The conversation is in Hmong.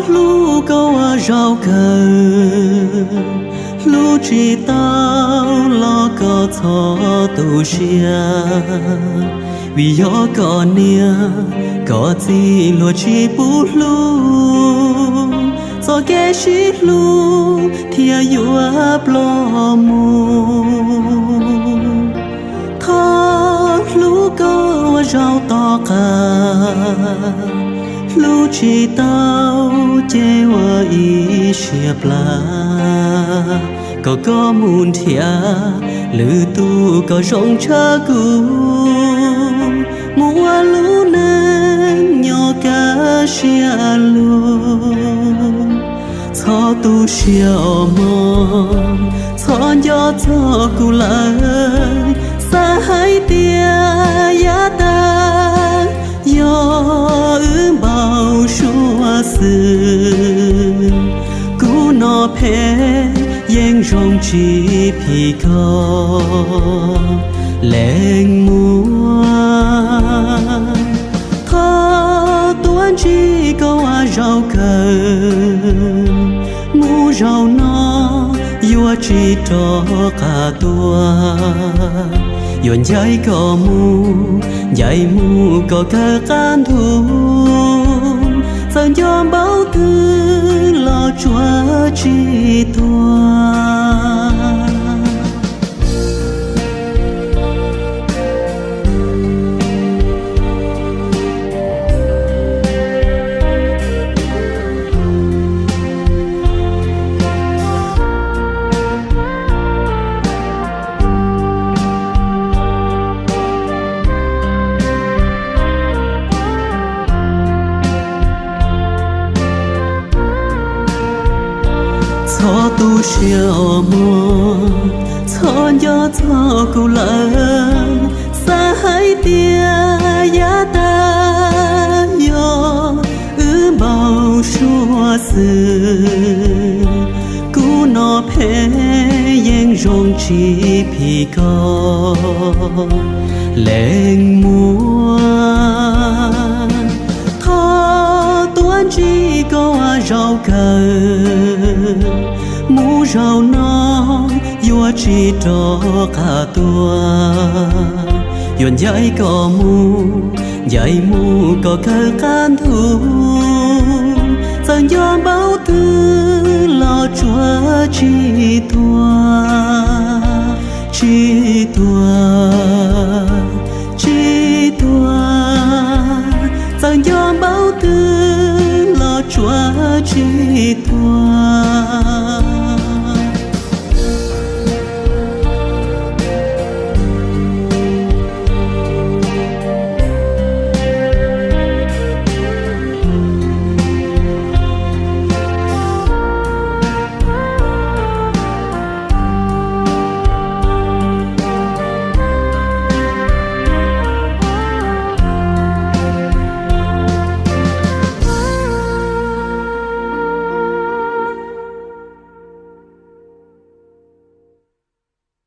Hlub koj ua zaum kawg, hlub tsis tau los koj txhob tu siab, vim yog koj niam koj txiv luag tsis pub hlub, txoj kev sib hlub thiaj yuav ploj mus. Thov hlub koj ua zaum tom qab, hlub tsis tau ces ua ib siab plab, kom koj mus nrhiav lwm tus kom zoo tshaj kuv, mus ua lub neej nyob kaj siab lug. Txhob tu siab os mog, txhob nco txog kuv lawm, xav hais tias yav tas yog wb npau suav xwb. Kuv no phem yeej zoo tsis phim koj leej muam. Thov tuav ntsig koj ua zaum kawg, mus zaum no yuav tsis rov qab tuaj. Yuav ncaim koj mus, ncaim mus kom kawg qab ntuj, txawm nco npaum twg los tsuas tsis tuag. Txhob tu siab os mog, txhob nco txog kuv lawm, xav hais tias yav tas yog wb npau suav xwb. Kuv no phem yeej zoo tsis phim koj leej muam. Thov tuav ntsig koj ua zaum kawg, mus zaum no yuav tsis rov qab tuaj. Yuav ncaim koj mus, ncaim mus kom kawg qab ntuj, txawm nco npaum twg los tsuas tsis tuag, tsis tuag, tsis tuag. Txawm nco npaum twg los tsuas tsis tuag.